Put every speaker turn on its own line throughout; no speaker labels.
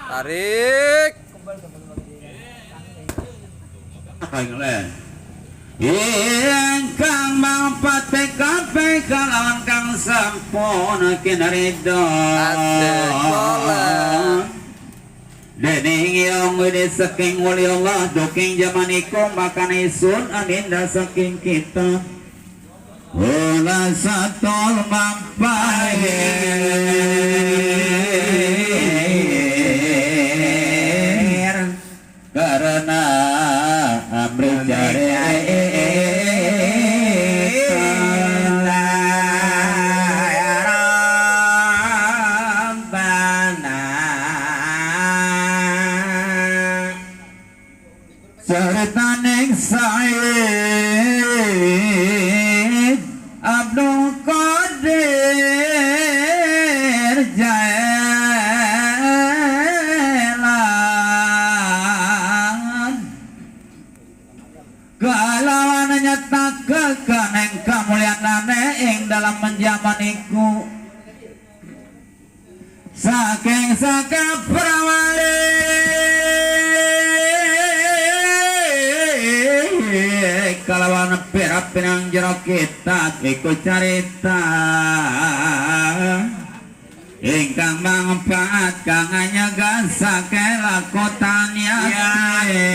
Tarik.
Ingkang mangpate kabeh kalawan kang sampun kinarida.
Asik, boleh.
Dening yang wede saking wali Allah doking jaman iku makane sun aninda saking kita. Wala satol mampahir karena amri jare
Ya Rabbana.
Ceritaning Said Abdul Qadir Jailan kalawan nyatakaken ing kamulyane ing dalam menjaman iku saking sakaprawale kalawan perak-perang jero kitab iku carita ingkang manfaat kang nyagasake lakotan yati.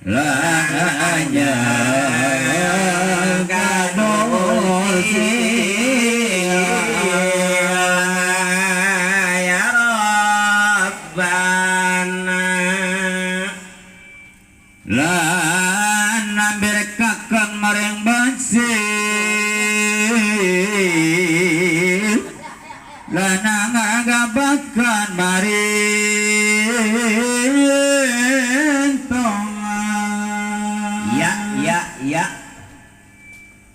Lanya
Ya Rabbana.
Lan nambirkaken maring becik lan ngagabakan maring tongan.
Ya ya ya.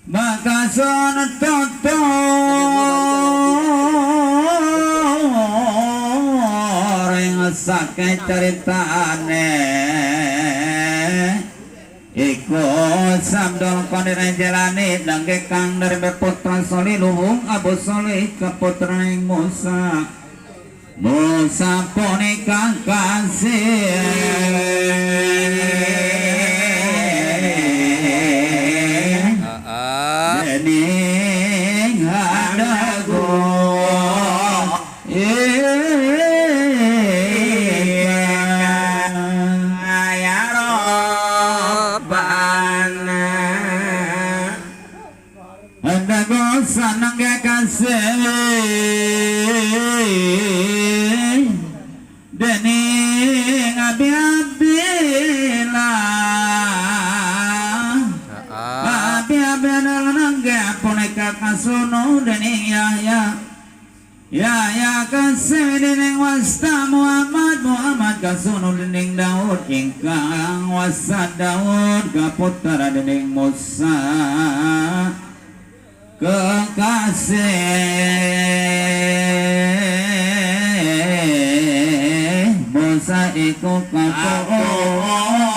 Maka son toto ring sake ceritane iku Sabdul Qadir Jalani dangke kang dari putra Solih luhung Abu Solih keputra Musa Musa punika kasih.
Heeh.
Dening hadago
Ya Rabbana.
Hadago sanang kasih dening abi-abila.
Heeh.
Abi-abi nangge punika kasuno dening Yahya Yahya kasih dening wasta Muhammad Muhammad kasuno dening Daud ingkang wasa Daud kaputra dening Musa kekasih Musa iku kaputra.